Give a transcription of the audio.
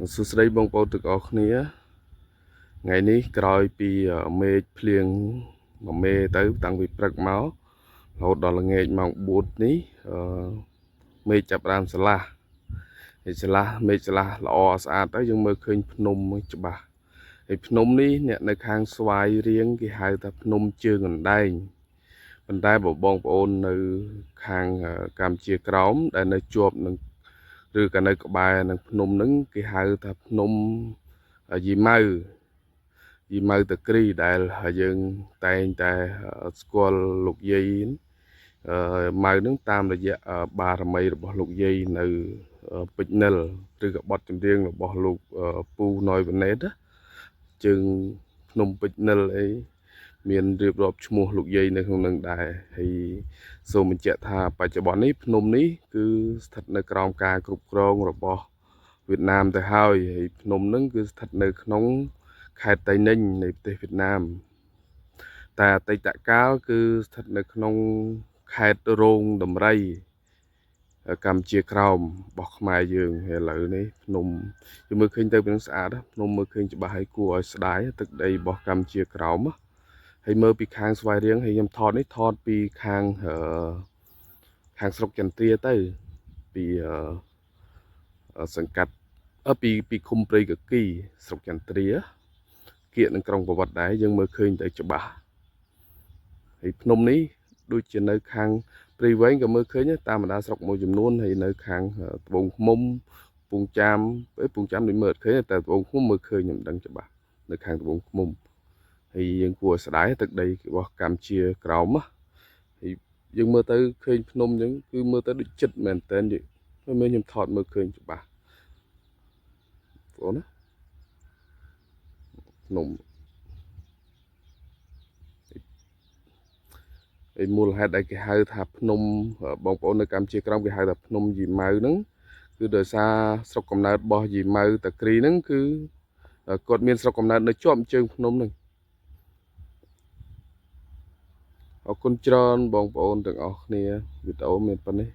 សួស្តីបងប្អូនទាំងអស់គ្នាថ្ងៃនេះក្រោយពីមេឃភ្លៀងមួយមេទៅតាំងពីព្រឹកមករហូតដល់ល្ងាចម៉ោង4នេះអឺមេឃចាប់ផ្ដើមស្រឡះហើយស្រឡះមេឃស្រឡះល្អស្អាតទៅយើងមើលឃើញភ្នំច្បាស់ហើយភ្នំនេះអ្នកនៅខាងស្វាយរៀងគេហៅថាភ្នំជើងអណ្ដែងប៉ុន្តែបើបងប្អូននៅខាងកម្ពុជាក្រោមដែលនៅជាប់នឹងឬក៏នៅក្បែរនឹងភ្នំហ្នឹងគេហៅថាភ្នំយីម៉ៅយីម៉ៅតក្រីដែលយើងតែងតែស្គាល់លោកយាយម៉ៅនឹងតាមរយៈបារមីរបស់លោកយាយនៅពេជ្រនិលឬក៏បទចម្រៀងរបស់លោកពូណយវណេតជើងភ្នំពេជ្រនិលអីមានរៀបរាប់ឈ្មោះលោកយាយនៅក្នុងនឹងដែរហើយសូមបញ្ជាក់ថាបច្ចុប្បន្ននេះភ្នំនេះគឺស្ថិតនៅក្រោមការគ្រប់គ្រងរបស់វៀតណាមទៅហើយហើយភ្នំនឹងគឺស្ថិតនៅក្នុងខេត្តតៃនិញនៃប្រទេសវៀតណាមតែអតីតកាលគឺស្ថិតនៅក្នុងខេត្តរោងដំរីកម្ពុជាក្រោមរបស់ខ្មែរយើងហើយឥឡូវនេះភ្នំយើងមើលឃើញទៅពីនឹងស្អាតភ្នំមើលឃើញច្បាស់ហើយគួរឲ្យស្ដាយទឹកដីរបស់កម្ពុជាក្រោមហើយមើលពីខាងស្វាយរៀងហើយខ្ញុំថតនេះថតពីខាងខាងស្រុកចន្ទ្រាទៅពីសង្កាត់ពីឃុំព្រៃកគីស្រុកចន្ទ្រាគៀកនឹងក្រុងប្រវត្តិដែរយើងមើលឃើញទៅច្បាស់ហើយភ្នំនេះដូចជានៅខាងព្រៃវែងក៏មើលឃើញតាមបណ្ដាស្រុកមួយចំនួនហើយនៅខាងត្បូងឃ្មុំពងចាមពងចាមដូចមើលអត់ឃើញតែត្បូងឃ្មុំមើលឃើញខ្ញុំដឹងច្បាស់នៅខាងត្បូងឃ្មុំហើយយើងគួរឲ្យស្ដាយទឹកដីរបស់កម្ពុជាក្រោមហើយយើងមើលទៅឃើញភ្នំអញ្ចឹងគឺមើលទៅដូចចិត្តមែនតើមើលខ្ញុំថតមើលឃើញច្បាស់បងណាភ្នំហើយមូលហេតុដែលគេហៅថាភ្នំបងប្អូននៅកម្ពុជាក្រោមគេហៅថាភ្នំយីម៉ៅហ្នឹងគឺដោយសារស្រុកកំណើតរបស់យីម៉ៅតាគ្រីហ្នឹងគឺគាត់មានស្រុកកំណើតនៅជាប់ជើងភ្នំហ្នឹងអរគុណច្រើនបងប្អូនទាំងអស់គ្នាវីដេអូមានប៉ុណ្ណេះ។